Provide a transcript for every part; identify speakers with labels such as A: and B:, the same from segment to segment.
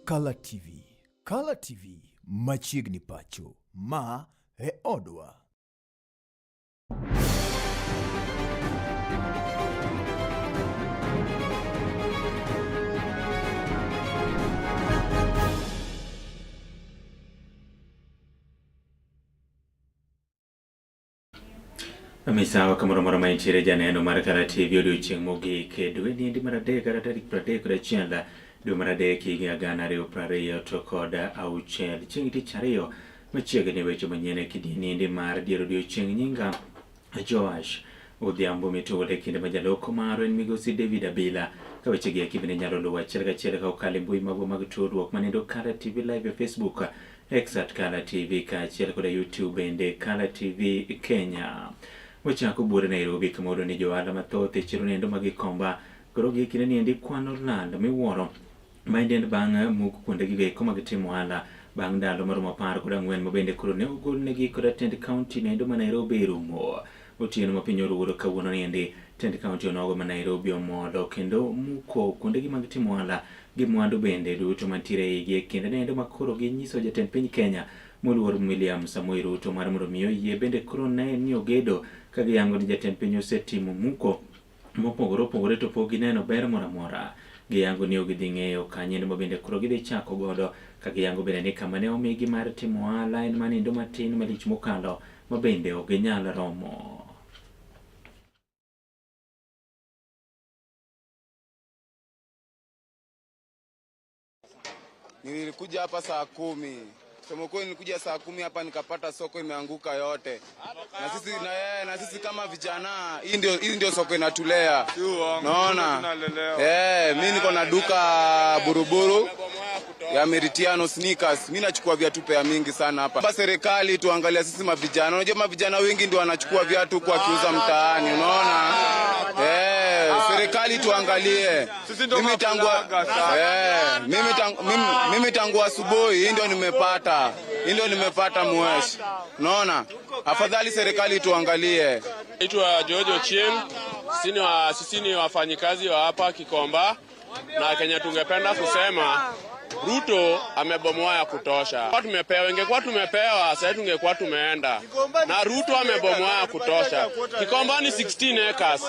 A: Kala TV. Kala TV machiegni pacho. Ma e odwa.
B: Misawa kamoro amora ma intiere janeno mar Kala TV odiochieng' mogik e dwe niendi mar adek kata tarik 31 dwe mar adek higa 2026 chieng' tich ariyo machiegni weche manyien e kidieny niendi mar dier odiochieng' nyinga Joash Odhiambo mitugo e kinde ma jaloko marwa en migosi David Abila ka weche gi eki bende nyalo luwo achiel kachiel ka okalo e mbui magwa mag tudruok manindo Kala TV Live e Facebook X at Kala TV kaachiel koda YouTube bende Kala TV Kenya. Wachako buore Nairobi kama wayudo ni johala mathoth e chiro nendo mag Gikomba koro gie kinde niendi kwano lal miwuoro ma en bang' muk kuondegi eko mag timo ohala bang' ndalo maromo 14 ma bende koro ne ogolnegi koda tend kaunti nendo ma Nairobi rumo. Otieno ma piny oruoro kawuono niendi tend kaunti onogo ma Nairobi omolo kendo muko kuondegi mag timo ohala gi mwandu bende duto mantiere e igi e kinde nendo ma koro ginyiso jatend piny Kenya moluor William Samoei Ruto mar mondo mi oyie bende koro ne ni ogedo ka giyango ni jatend piny osetimo muko mopogore opogore to pok gineno ber moro amora. Giyango ni ok gidhi ng'eyo kanyendo ma bende koro gidhi chako godo ka giyango bende ni kama ne omigi mar timo ohala en manindo matin malich mokalo ma bende ok ginyal romo.
C: Nilikuja hapa saa 10. Kusema ukweli nilikuja saa 10 hapa nikapata soko imeanguka yote. Na sisi, na, yeye, na sisi kama vijana, hii ndio soko inatulea. Naona? Mimi niko na duka Buruburu ya Meritiano sneakers. Mimi nachukua viatu pea mingi sana hapa. Hapa serikali tuangalia sisi mavijana. Unajua mavijana wengi ndio wanachukua viatu kwa kiuza mtaani, unaona? Serikali tuangalie. Mimi tangu asubuhi hii ndio nimepata. Hii ndio nimepata mwesh. Unaona? Afadhali serikali tuangalie.
D: Naitwa George Ochieng. Sisi ni wafanyikazi wa hapa Gikomba na Kenya tungependa kusema Ruto amebomoa ya kutosha. Kwa tumepewa, ingekuwa tumepewa, sasa tungekuwa tumeenda. Na Ruto amebomoa ya kutosha. Gikomba ni 16 acres.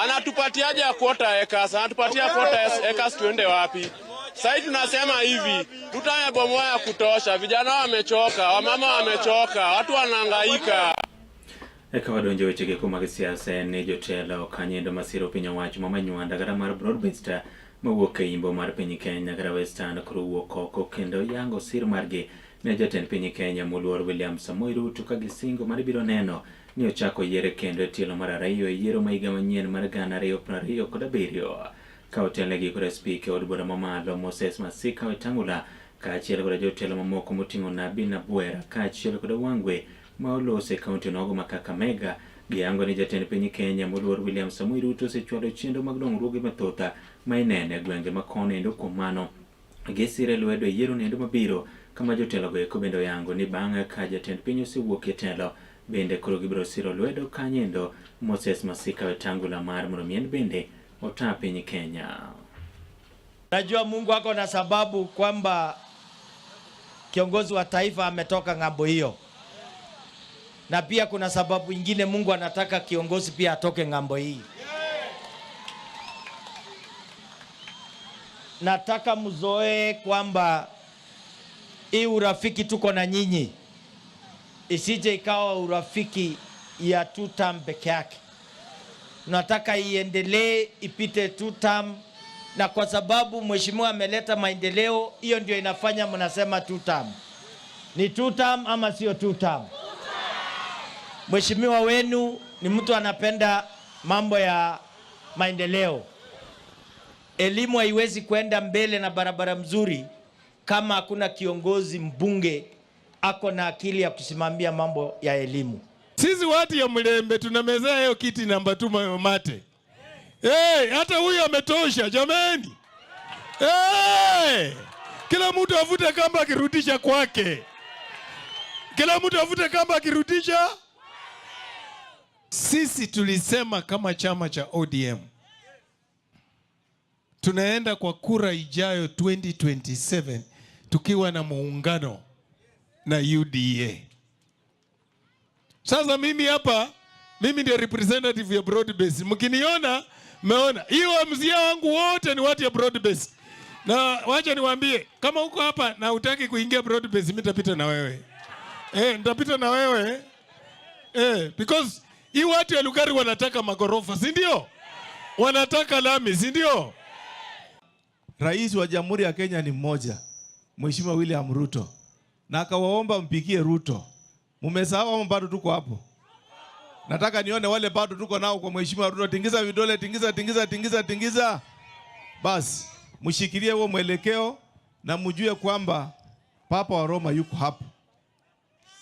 D: Anatupatiaje ya quarter acres? Anatupatia quarter acres tuende wapi? Sasa tunasema hivi, Ruto amebomoa ya kutosha, vijana wamechoka, wamama wamechoka, watu wanahangaika.
B: Eka wadonjo wechego eko mag siasa en ni jotelo kanyendo masiro piny owacho ma Manywanda kata mar Broad-based mawuok e imbo mar piny Kenya kata Western koro wuok oko kendo yango sir margi ne jatend piny Kenya moluor William Samoei Ruto ka gisingo mar biro neno ni ochako yiere kendo e tielo mar ariyo e yiero ma higa manyien mar 2027 ka otelnegi kod spika e od bura mamalo Moses Masika Wetang'ula kaachiel kod jotelo mamoko moting'o Nabi Nabwera kaachiel kod Wangwe ma olos e kaunti onogo ma Kakamega. Giyango ni jatend piny Kenya moluor William Samoei Ruto osechwalo chenro mag dongruoge mathoth ma ineno e gwenge ma kono endo kuom mano gisire lwedo e yiero nendo mabiro kama jotelogo eko bende oyango ni bang' ka jatend piny osewuok e telo bende koro gibiro siro lwedo kanyendo Moses Masika Wetangula mar mondo mi en bende ota piny Kenya.
E: Najua Mungu ako na sababu kwamba kiongozi wa taifa ametoka ng'ambo hiyo, na pia kuna sababu ingine Mungu anataka kiongozi pia atoke ng'ambo hii. Nataka mzoee kwamba hii urafiki tuko na nyinyi isije ikawa urafiki ya two term peke yake. Tunataka iendelee ipite two term, na kwa sababu mheshimiwa ameleta maendeleo, hiyo ndio inafanya mnasema two term. Ni two term ama sio two term? Mheshimiwa wenu ni mtu anapenda mambo ya maendeleo. Elimu haiwezi kwenda mbele na barabara mzuri kama hakuna kiongozi mbunge ako na akili ya kusimamia mambo ya elimu.
F: Sisi watu ya Mlembe tunamezea hiyo kiti namba 2 mate. Hey, hata huyu ametosha jameni. Hey, kila mtu avute kamba akirudisha kwake. Kila mtu avute kamba akirudisha. Sisi tulisema kama chama cha ODM tunaenda kwa kura ijayo 2027. tukiwa na muungano na UDA. Sasa mimi hapa, mimi ndio representative ya broad base. Mkiniona mmeona hiyo MCA wangu wote ni watu ya broad base. Na wacha niwaambie, kama uko hapa na hutaki kuingia broad base, mimi nitapita na wewe. Nitapita na wewe. Because hii watu ya Lugari wanataka magorofa, si ndio? Wanataka lami, si ndio?
G: Rais wa Jamhuri ya Kenya ni mmoja, Mheshimiwa William Ruto, na akawaomba mpigie Ruto. Mumesahau ama bado tuko hapo? Nataka nione wale bado tuko nao kwa Mheshimiwa Ruto. Tingiza vidole, tingiza, tingiza, tingiza, tingiza. Basi mshikilie huo mwelekeo na mjue kwamba Papa wa Roma yuko hapo.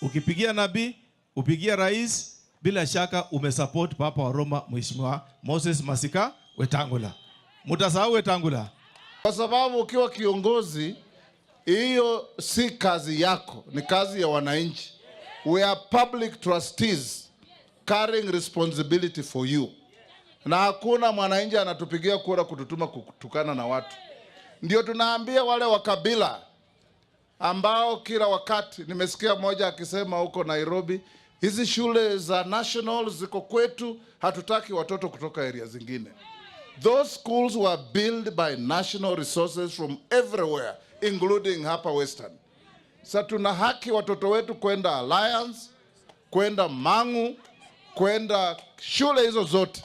G: Ukipigia nabii, upigia rais, bila shaka umesupport Papa wa Roma Mheshimiwa Moses Masika Wetangula. Mutasahau Wetangula?
H: Kwa sababu ukiwa kiongozi, hiyo si kazi yako, ni kazi ya wananchi. We are public trustees carrying responsibility for you, na hakuna mwananchi anatupigia kura kututuma kutukana na watu. Ndio tunaambia wale wa kabila ambao kila wakati nimesikia mmoja akisema huko Nairobi, hizi shule za national ziko kwetu, hatutaki watoto kutoka area zingine. Those schools were built by national resources from everywhere, including hapa Western. Sa tuna haki watoto wetu kwenda Alliance, kwenda Mangu, kwenda shule hizo zote.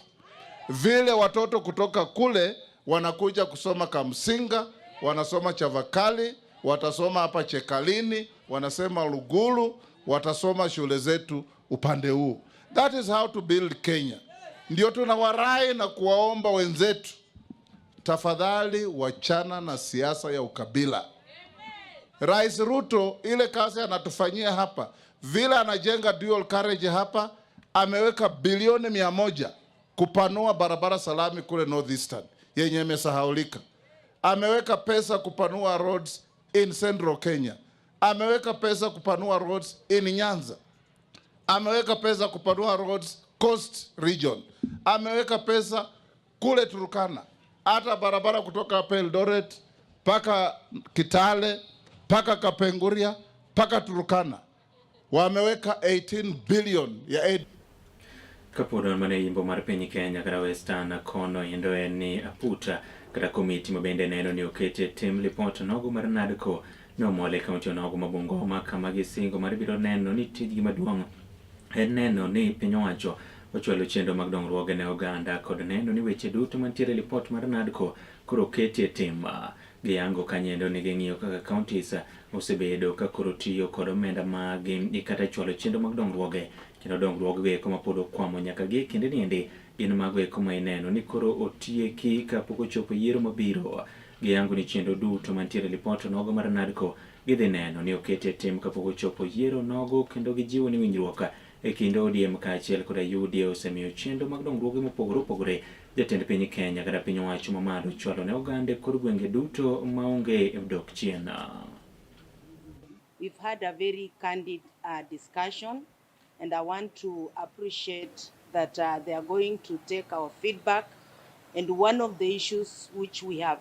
H: Vile watoto kutoka kule wanakuja kusoma Kamsinga, wanasoma Chavakali, watasoma hapa Chekalini, wanasema Lugulu, watasoma shule zetu upande huu. That is how to build Kenya. Ndio tunawarai na kuwaomba wenzetu, tafadhali wachana na siasa ya ukabila. Rais Ruto ile kazi anatufanyia hapa, vile anajenga dual carriage hapa, ameweka bilioni 100 kupanua barabara salami kule Northeastern yenye imesahaulika. Ameweka pesa kupanua roads in Central Kenya. Ameweka pesa kupanua roads in Nyanza. Ameweka pesa kupanua roads Coast Region. Ameweka pesa kule Turkana, hata barabara kutoka hapa Eldoret mpaka Kitale mpaka Kapenguria mpaka Turkana wameweka 18 billion ya aid.
B: Kapod wan mana e yimbo mar piny Kenya kata Western kono endo en ni aputa kata komiti ma bende neno ni okete tim lipot nogo mar NADCO nomol e kaunti onogo ma Bungoma kama gisingo mar biro neno ni tijgi maduong' en neno ni piny owacho ochwalo chenro mag dongruoge ne oganda kod neno ni weche duto mantiere e lipot mar NADCO koro oketi e tim. Giyango kanyendo ni ging'iyo kaka counties osebedo ka koro tiyo kod omenda magi kata chwalo chenro mag dongruoge kendo dongruogego eko mapod okwamo nyaka gi kinde niendi gin mago eko ma ineno ni koro otieki kapok ochopo yiero mabiro. Giyango ni chenro duto mantiere e lipot nogo mar NADCO gidhi neno ni oketi e tim kapok ochopo yiero nogo kendo gijiwo ni winjruok e kind ODM kaachiel koda UDA osemiyo chenro mag dongruoge mopogore opogore jatend piny Kenya kata piny owacho mamalo chwalo ne oganda e kor gwenge duto maonge dok chien.
I: We've had a very candid discussion, and I want to appreciate that they are going to take our feedback. And one of the issues which we have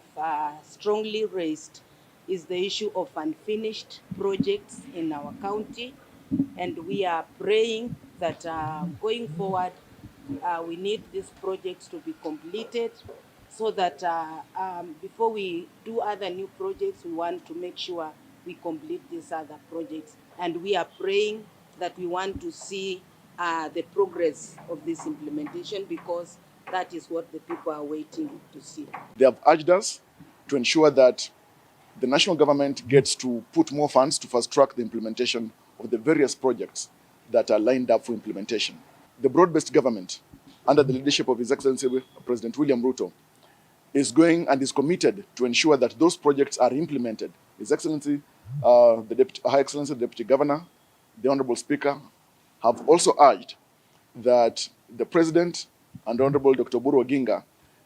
I: strongly raised is the issue of unfinished projects in our county. And we are praying that going forward, we need these projects to be completed so that before we do other new projects, we want to make sure we complete these other projects. And we are praying that we want to see the progress of this implementation, because that is what the people are waiting to see.
J: They have urged us to ensure that the national government gets to put more funds to fast track the implementation of the various projects that are lined up for implementation. The broad-based government, under the leadership of His Excellency President William Ruto, is going and is committed to ensure that those projects are implemented. His Excellency, the Deputy, High Excellency the Deputy Governor, the Honorable Speaker, have also urged that the President and Honorable Dr. Oburu Oginga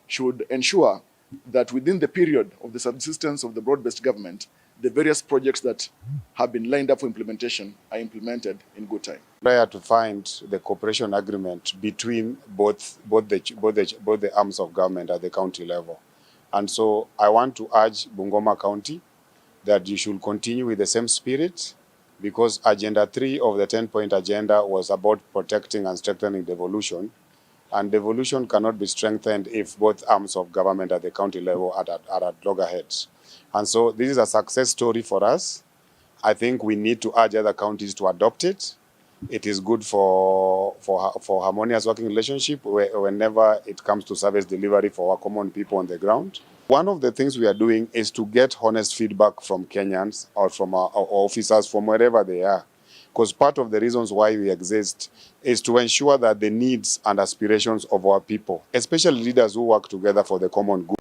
J: should ensure that within the period of the subsistence of the broad-based government, the various projects that have been lined up for implementation are implemented in good time.
K: Rare to find the cooperation agreement between both the arms of government at the county level. And so I want to urge Bungoma County that you should continue with the same spirit, because Agenda 3 of the 10-point agenda was about protecting and strengthening devolution. And devolution cannot be strengthened if both arms of government at the county level are at loggerheads. And so this is a success story for us. I think we need to urge other counties to adopt it. It is good for harmonious working relationship whenever it comes to service delivery for our common people on the ground. One of the things we are doing is to get honest feedback from Kenyans or from our officers from wherever they are. Because part of the reasons why we exist is to ensure that the needs and aspirations of our people, especially leaders who work together for the common good.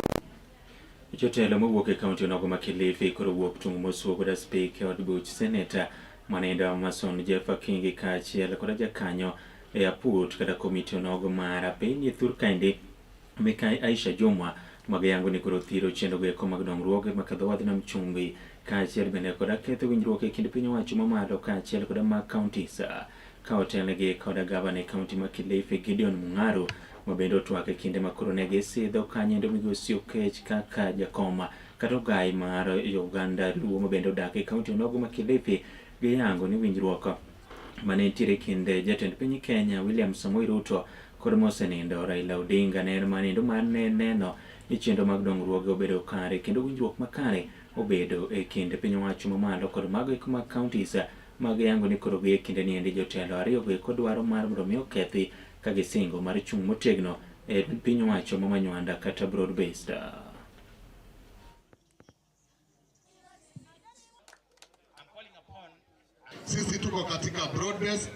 B: Jotelo mowuok e kaunti onogo ma Kilifi koro wuok tung' mosuo koda spika e od buch seneta manindo Amason Jeffa Kingi kaachiel koda jakanyo e aput kata komiti onogo mar piny e thur kaendi Mikai Aisha Jumwa magiyango ni koro thiro chenro go eko mag dongruoge makadho wadh nam chumbi kaachiel bende koda ketho winjruok e kind piny owacho mamalo kaachiel koda mag counties ka otelnegi koda gavana e kaunti ma Kilifi Gideon Mung'aro ma bende otwak e kinde ma koro ne gisidho kanyendo migosi Okech kaka jakom kata ogai mar Uganda Luo ma bende odak e kaunti onogo ma Kilifi giyango ni winjruok mane nitiere e kind jatend piny Kenya William Samoei Ruto kod mosenindo Raila Odinga ne en manindo mar ne neno ni chenro mag dongruoge obedo kare kendo winjruok makare obedo e kind piny owacho mamalo kod mago eko mag counties mag yango ni koro gi e kinde ni endi jotelo ariyo go eko dwaro mar mondo mi okethi ka gisingo mar chung' motegno e piny owacho ma Manywanda kata broad based.
H: Sisi tuko katika broad base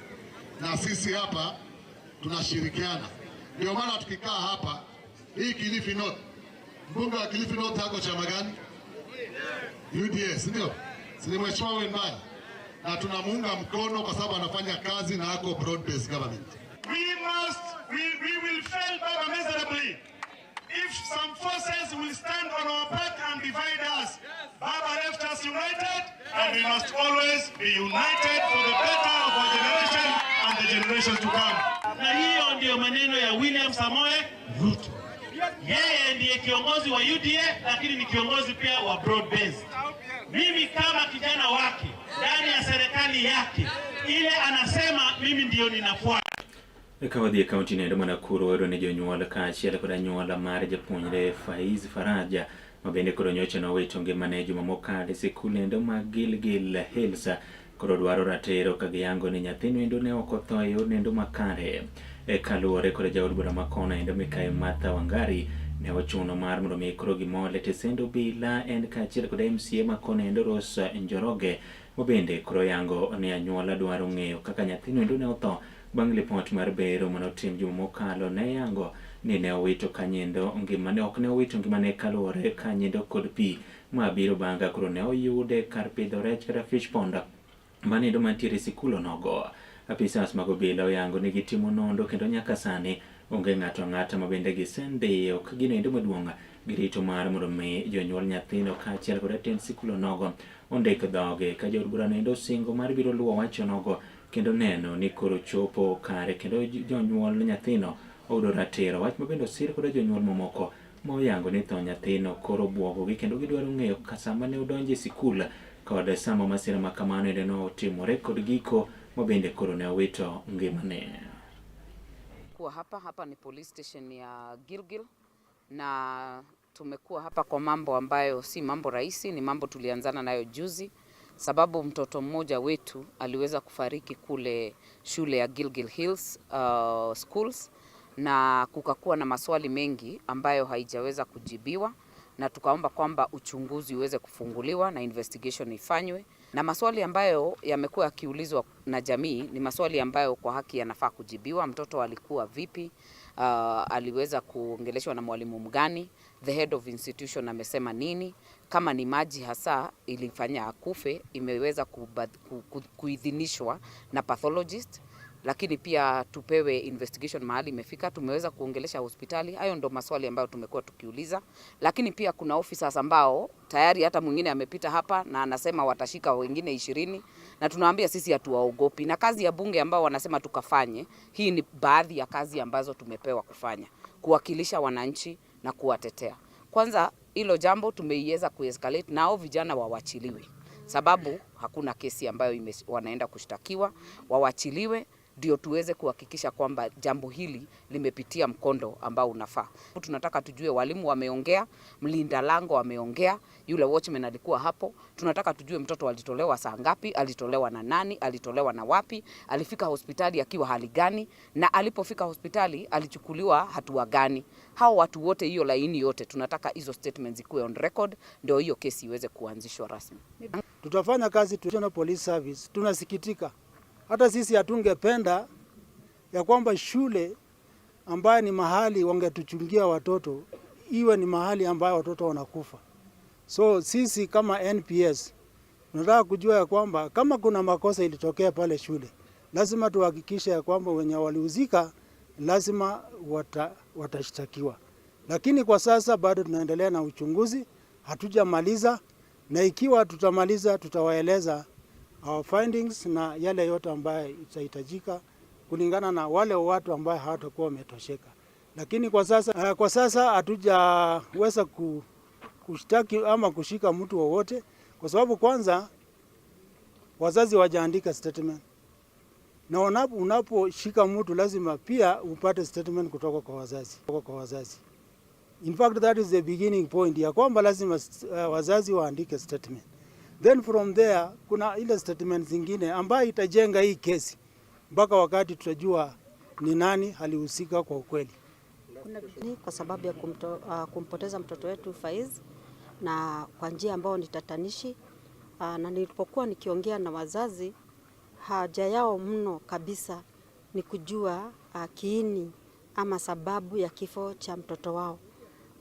H: na sisi hapa tunashirikiana, ndio maana tukikaa hapa hii Kilifi North, mbunge wa Kilifi North ako chama gani? UDA, si ndio? Si ni Mheshimiwa Wembaya, na tunamuunga mkono kwa sababu anafanya kazi na ako broad based government.
L: We will fail Baba miserably if some forces will stand on our path and divide us. Baba left us united, and we must always be united for the better of our generation and the generations to come.
E: Na hiyo ndiyo maneno ya William Samoei Ruto. Yeye ndiye kiongozi wa UDA, lakini ni kiongozi pia wa broad base. Mimi kama kijana wake ndani ya serikali yake, ile anasema mimi ndiyo ninafuata.
B: Ka wadhi e kaunti noendo ma Nakuru wayudo ni jonyuol kaachiel kod anyuola mar japuonjre Faiz Faraja ma bende koro nyocha nowito ngimane juma mokalo e sikul endo mag Gilgil Hills koro dwaro ratiro ka giyango ni nyathino endo ne ok otho e yor nendo makare. E kaluwore kod jaod bura ma kono endo Mikai Martha Wangari ne ochuno mar mondo mi koro gimol e tesend obila en kaachiel kod MCA ma kono endo Rose Njoroge ma bende koro yango ni anyuola dwaro ng'eyo kaka nyathino endo ne otho bang' lipot mar bero manotim juma mokalo ne yango ni ne owito kanyendo ngimane ok ne owito ngimane kaluwore kanyendo kod pi ma biro bang' ka koro ne oyude kar pidho rech kata fish pond manendo mantiere e sikul onogo. Apisas mag obila oyango ni gitimo nondo kendo nyaka sani onge ng'ato ang'ata ma bende gisendiyo ka gino endo maduong' girito mar mondo mi jonyuol nyathino kaachiel kod jatend sikul onogo ondik dhoge ka jood burano endo osingo mar biro luwo wach onogo kendo neno ni koro chopo kare kendo jonyuol nyathino oyudo ratiro. Wach ma bende osir koda jonyuol mamoko ma oyango ni tho nyathino koro buogogi kendo gidwaro ng'eyo ka sama ne odonjo e sikul kod sama masira ma kamano endo notimore kod giko ma bende koro ne owito ngimane.
M: Kuwa hapa ni police station ya Gilgil na tumekuwa hapa kwa mambo ambayo si mambo rahisi, ni mambo tulianzana nayo juzi, sababu mtoto mmoja wetu aliweza kufariki kule shule ya Gilgil Hills Schools, na kukakuwa na maswali mengi ambayo haijaweza kujibiwa, na tukaomba kwamba uchunguzi uweze kufunguliwa na investigation ifanywe. Na maswali ambayo yamekuwa yakiulizwa na jamii ni maswali ambayo kwa haki yanafaa kujibiwa. Mtoto alikuwa vipi? Aliweza kuongeleshwa na mwalimu mgani? The head of institution amesema nini? Kama ni maji hasa ilifanya akufe, imeweza kuidhinishwa na pathologist, lakini pia tupewe investigation mahali imefika. Tumeweza kuongelesha hospitali. Hayo ndo maswali ambayo tumekuwa tukiuliza, lakini pia kuna officers ambao tayari hata mwingine amepita hapa na anasema watashika wengine 20, na tunawaambia sisi hatuwaogopi. Na kazi ya bunge ambao wanasema tukafanye, hii ni baadhi ya kazi ambazo tumepewa kufanya, kuwakilisha wananchi na kuwatetea. Kwanza Hilo jambo tumeiweza kuescalate nao vijana wawachiliwe, sababu hakuna kesi ambayo wanaenda kushtakiwa, wawachiliwe ndio tuweze kuhakikisha kwamba jambo hili limepitia mkondo ambao unafaa. Tunataka tujue walimu wameongea, mlinda lango ameongea, yule watchman alikuwa hapo. Tunataka tujue mtoto alitolewa saa ngapi, alitolewa na nani, alitolewa na wapi, alifika hospitali akiwa hali gani, na alipofika hospitali alichukuliwa hatua gani. Hao watu wote, hiyo laini yote, tunataka hizo statements zikuwe on record, ndio hiyo kesi iweze kuanzishwa rasmi.
N: Tutafanya kazi National Police Service. Tunasikitika, hata sisi hatungependa ya kwamba shule ambayo ni mahali wangetuchungia watoto iwe ni mahali ambayo watoto wanakufa. So sisi kama NPS tunataka kujua ya kwamba kama kuna makosa ilitokea pale shule, lazima tuhakikishe ya kwamba wenye walihusika lazima watashtakiwa. Lakini kwa sasa bado tunaendelea na uchunguzi, hatujamaliza, na ikiwa tutamaliza tutawaeleza our findings na yale yote ambayo itahitajika kulingana na wale watu ambayo hawatakuwa wametosheka. Lakini kwa sasa hatujaweza kushtaki ama kushika mtu wowote kwa sababu kwanza wazazi wajaandika statement, na unaposhika mtu lazima pia upate statement kutoka kwa wazazi, kutoka kwa wazazi. In fact, that is the beginning point ya kwamba lazima wazazi waandike statement. Then from there kuna ile statement zingine ambayo itajenga hii kesi mpaka wakati tutajua ni nani alihusika kwa ukweli.
O: Kwa sababu ya kumpoteza mtoto wetu Faiz na kwa njia ambayo ni tatanishi. Na nilipokuwa nikiongea na wazazi, haja yao mno kabisa ni kujua kiini ama sababu ya kifo cha mtoto wao,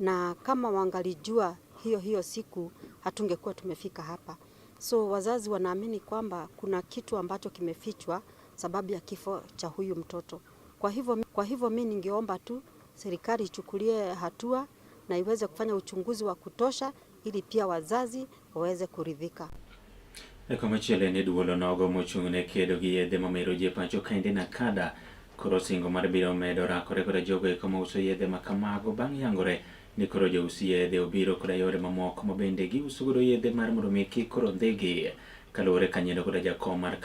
O: na kama wangalijua hiyo hiyo siku hatungekuwa tumefika hapa. So wazazi wanaamini kwamba kuna kitu ambacho kimefichwa sababu ya kifo cha huyu mtoto. Kwa hivyo mi ningeomba tu serikali ichukulie hatua na iweze kufanya uchunguzi wa kutosha ili pia wazazi waweze kuridhika.
B: E komachielo en duol onogo mochung' ne kedo gi yedhe mamero ji e pacho kaendi NACADA koro singo mar biro medo rakore koda jogo eko mauso yedhe ma kamago bang' yangore ni koro jous yedhe obiro koda yore mamoko ma bende giuso godo yedhe mar mondo mi kik koro ndhigi. Kaluwore kanyiendo koda jakom mar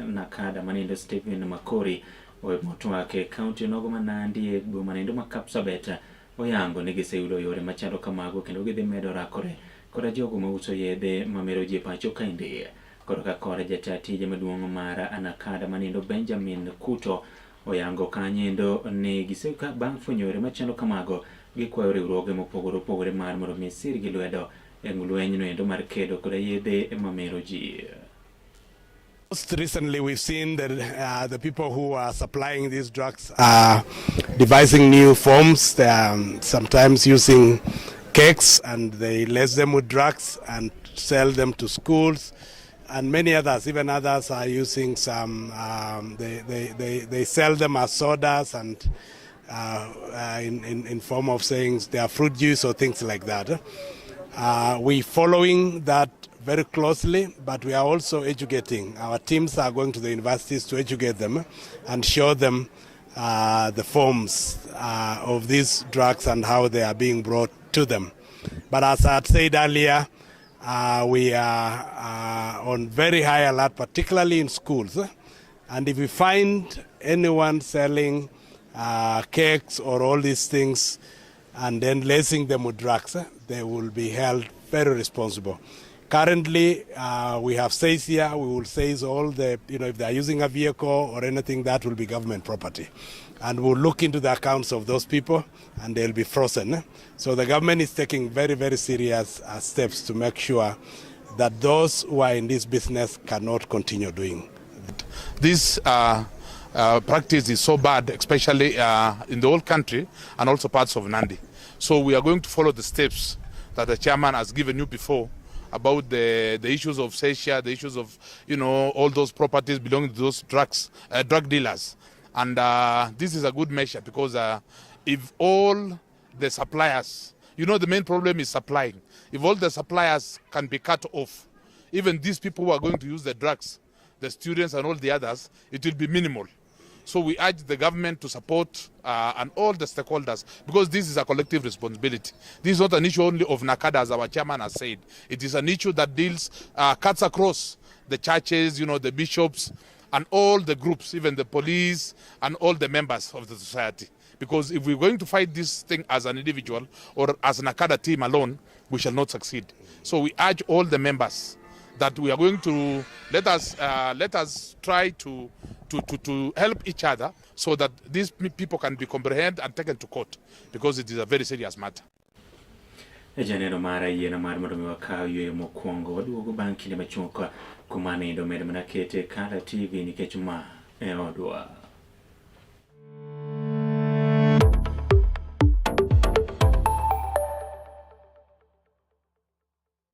B: NACADA maniendo Stephen Makori motwak e kaunti onogo ma Nandi e boma noendo ma Kapsabet oyango ni giseyudo yore machalo kamago kendo gidhi medo rakore koda jogo mauso yedhe mamero ji e pacho kaendi. Koro ka kore jata tije maduong' mar NACADA maniendo Benjamin Kuto oyango kanyendo ni giseka bang' fwenyo yore machalo kamago gikwayo riwruoge mopogore opogore mar mondo mi sir gi lwedo e lweny noendo mar kedo koda yedhe mamero ji.
P: Most recently, we've seen that the people who are supplying these drugs are devising new forms. They are sometimes using cakes and they lace them with drugs and sell them to schools. And many others, even others are using some, they sell them as sodas and in form of saying they are fruit juice or things like that. We following that very closely, but we are also educating. Our teams are going to the universities to educate them and show them the forms of these drugs and how they are being brought to them. But as I had said earlier, we are on very high alert, particularly in schools. And if we find anyone selling cakes or all these things and then lacing them with drugs, they will be held very responsible. Currently, we have seized here, we will seize all the, if they are using a vehicle or anything, that will be government property. And we'll look into the accounts of those people and they'll be frozen. So the government is taking very, very serious steps to make sure that those who are in this business cannot continue doing.
Q: This practice is so bad, especially in the whole country and also parts of Nandi. So we are going to follow the steps that the chairman has given you before about the issues of seizure, the issues of all those properties belonging to those drug dealers. And this is a good measure because if all the suppliers, the main problem is supplying. If all the suppliers can be cut off, even these people who are going to use the drugs, the students and all the others, it will be minimal. So we urge the government to support and all the stakeholders, because this is a collective responsibility. This is not an issue only of NACADA, as our chairman has said. It is an issue that deals, cuts across the churches, you know, the bishops, and all the groups, even the police and all the members of the society. Because if we're going to fight this thing as an individual or as an NACADA team alone, we shall not succeed. So we urge all the members that we are going to let us try to help each other so that these people can be comprehended and taken to court, because it is a very serious matter.
B: Janeno mara yieno mar mondo mi wakaw yweyo mokwongo waduogo bang' kinde machuok kuma nindo med mana kete Kala TV nikech ma e odwa.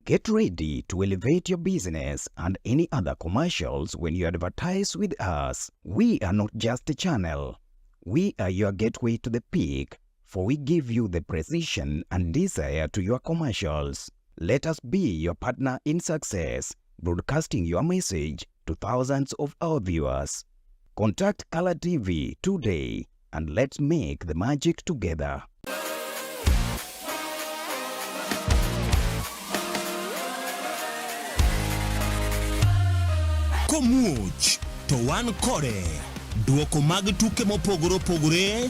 R: Get ready to elevate your business and any other commercials when you advertise with us. We are not just a channel. We are your gateway to the peak, for we give you the precision and desire to your commercials. Let us be your partner in success, broadcasting your message to thousands of our viewers. Contact Kala TV today and let's make the magic together.
S: Komuoch to wan kode. Duoko mag tuke mopogore opogore,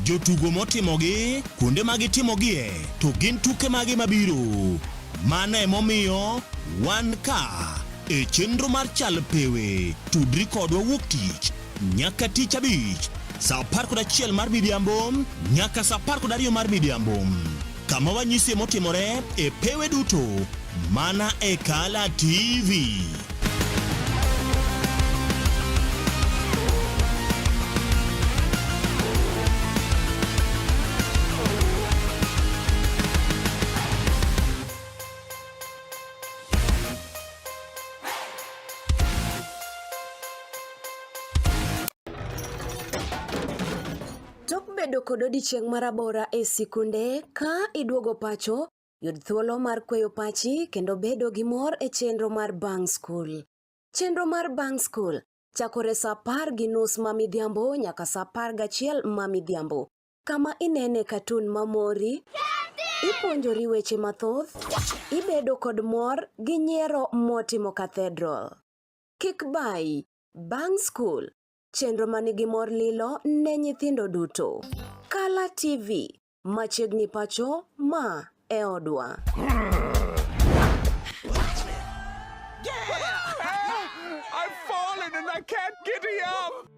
S: jotugo motimogi, kuonde ma gitimogie, to gin tuke mage mabiro. Mano emomiyo wan ka e chenro mar Chal Pewe. Tudri kodwa wuok tich nyaka tich abich saa 11 mar midhiambo nyaka saa 12 mar midhiambo, kama wanyisie motimore e pewe duto mana e Kala TV.
T: Tok bedo kod odiechieng' marabora e sikunde, ka iduogo pacho, yud thuolo mar kweyo pachi kendo bedo gi mor e chenro mar Bang' School. Chenro mar Bang' School chakore saa 10:30 ma midhiambo nyaka saa 11 ma midhiambo, kama inene katun mamori, ipuonjori weche mathoth, ibedo kod mor gi nyiero motimo cathedral. Kik bayi, Bang' School, chenro manigi mor lilo ne nyithindo duto. Kala TV, machiegni pacho, ma e odwa.
U: I've fallen and I can't get up.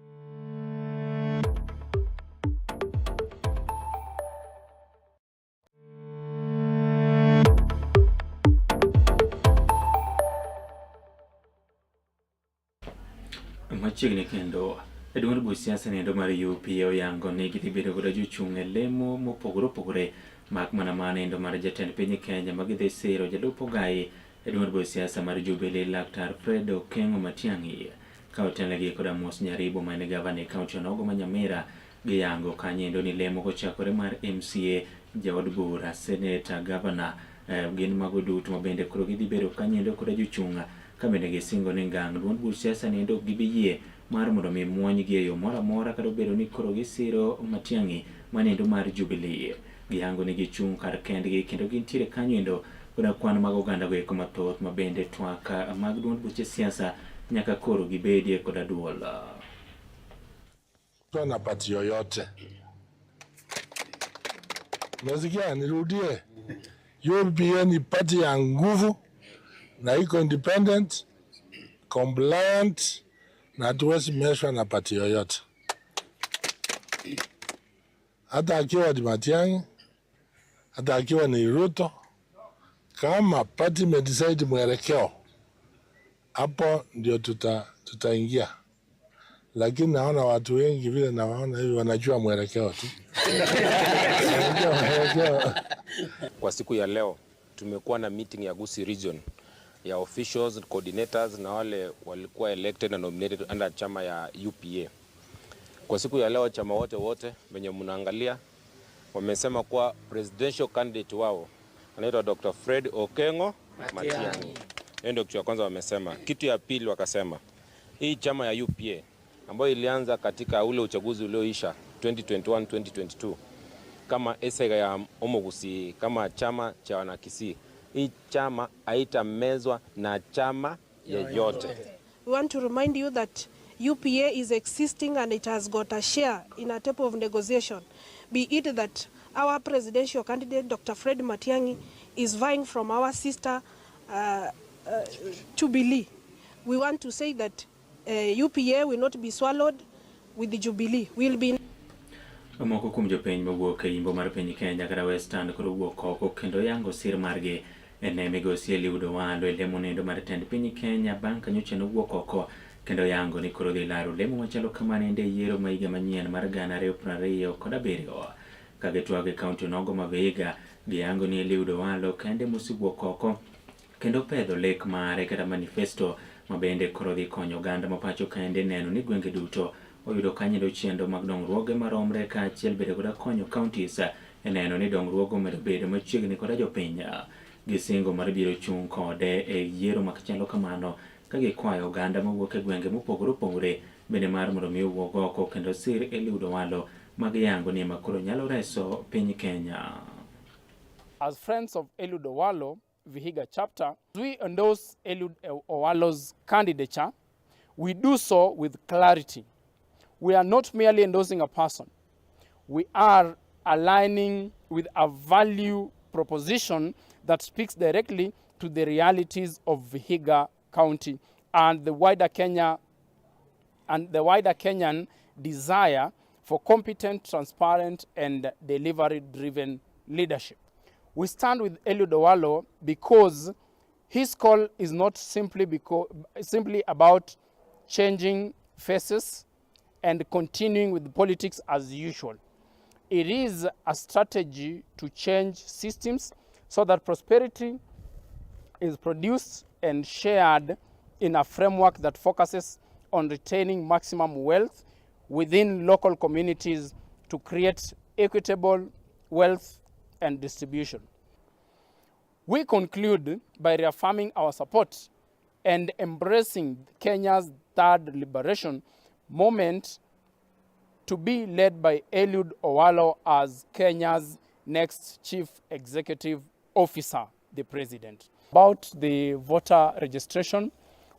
B: Machiegni kendo e duond buch siasa niendo mar UPA oyango ni gidhi bedo koda jochung' e lemo mopogore opogore mak mana manendo mar jatend piny Kenya ma gidhi siro jalup Ogai e duond buch siasa mar Jubilee Laktar Fred Okengo Matiang'i ka otelnegi koda Amos Nyaribo ma en gavana e kaunti onogo ma Nyamira. Giyango kanyendo ni lemo kochakore mar MCA, jaod bura, seneta, gavana gin mago duto ma bende koro gidhi bedo kanyendo koda jochung' ka bende gisingo ni ngang' duond buch siasa niendo ok gibi yie mar mondo mi muonygi e yo moro amora kata obedo ni koro gisiro Matiang'i maniendo mar Jubilee. Giyango ni gichung' kar kendgi kendo gintiere kanyo endo koda kwan mag oganda go eko mathoth ma bende twak mag duond buche siasa nyaka koro gibedie koda duol.
V: Na pati yoyote. Nasikia nirudie. UPA ni party ya nguvu na iko independent, compliant na hatuwezi meshwa na party yoyote. Hata akiwa ni Matiang'i, hata akiwa ni Ruto, kama party imedecide mwelekeo, hapo ndio tutaingia. Lakini naona watu wengi vile nawaona hivi wanajua mwelekeo tu.
W: Kwa siku ya leo tumekuwa na meeting ya Gusii Region ya officials, coordinators na wale walikuwa elected na nominated under chama ya UPA. Kwa siku ya leo chama wote wenye mnaangalia wamesema kuwa presidential candidate wao anaitwa Dr. Fred Okengo Matiang'i. Hiyo ndio kitu ya kwanza wamesema. Kitu ya pili wakasema hii chama ya UPA ambayo ilianza katika ule uchaguzi ulioisha 2021 2022 kama esega ya Omogusi kama chama cha wanakisii. Hii chama haitamezwa na chama yeyote.
A: We want to remind you that UPA is existing and it has got a share in a type of negotiation. Be it that our presidential candidate, Dr. Fred Matiang'i, is vying from our sister Jubilee. We want to say that UPA will not be swallowed with the Jubilee. We'll be
B: Moko kuom jopiny mowuok e yimbo mar piny Kenya kata Western koro owuok oko kendo yango sir margi ne migosi Eliud Owalo e lemo nendo mar tend piny Kenya bang' ka nyocha nowuok oko kendo yango ni koro dhi laro lemo machalo kamano e yiero ma higa manyien mar 2027. Ka gitwag e kaunti onogo ma Vihiga, giyango ni Eliud Owalo kende mosewuok oko kendo pedho lek mare kata manifesto ma bende koro dhi konyo oganda ma pacho kende neno ni gwenge duto oyudo kanyendo chenro mag dongruoge maromre kaachiel bende koda konyo counties e neno ni dongruogo omedo bedo machiegni koda jopiny. Gisingo mar biro chung' kode e yiero machalo kamano ka gikwayo oganda mawuok e gwenge mopogore opogore bende mar mondo mi owuog oko kendo sir Eliud Owalo ma giyango ni ema koro nyalo reso piny Kenya.
C: As friends of Eliud Owalo, Vihiga chapter, we endorse Eliud Owalo's candidature. We do so with clarity. We are not merely endorsing a person. We are aligning with a value proposition that speaks directly to the realities of Vihiga County and the wider Kenya and the wider Kenyan desire for competent, transparent, and delivery-driven leadership. We stand with Eliud Owalo because his call is not simply about changing faces and continuing with politics as usual. It is a strategy to change systems so that prosperity is produced and shared in a framework that focuses on retaining maximum wealth within local communities to create equitable wealth and distribution. We conclude by reaffirming our support and embracing Kenya's third liberation moment to be led by Eliud Owalo as Kenya's next Chief Executive Officer, the President. About the voter registration,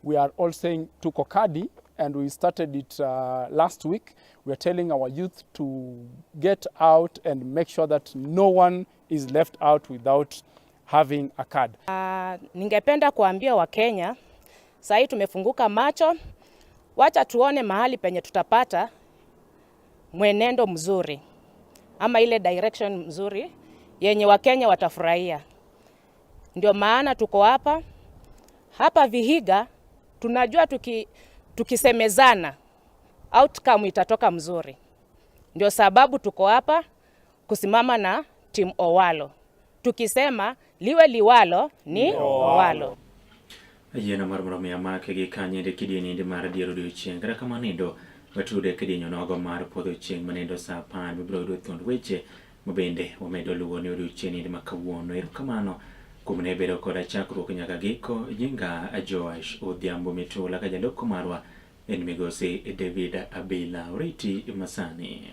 C: we are all saying tuko kadi, and we started it last week. We are telling our youth to get out and make sure that no one is left out without having a card.
D: Ningependa kuambia Wakenya, sasa tumefunguka macho, wacha tuone mahali penye tutapata mwenendo mzuri ama ile direction mzuri yenye Wakenya watafurahia. Ndio maana tuko hapa hapa Vihiga, tunajua tukisemezana outcome itatoka mzuri. Ndio sababu tuko hapa kusimama na Team Owalo, tukisema liwe liwalo ni Owalo.
B: Yieno mar mondo mi amake gi kanyende kidieny mar dier odiochieng'. Kata kamano endo watude kidieny onogo mar podho chieng' manendo saa 10 wabiro yudo thuond weche mabende wamedo luwo ni odiochieng' ma kawuono. Erokamano kuom ne bedo koda chakruok nyaka giko. Nyinga Joash Odhiambo Mitula ka jaloko marwa en migosi David Abila. Oriti masani.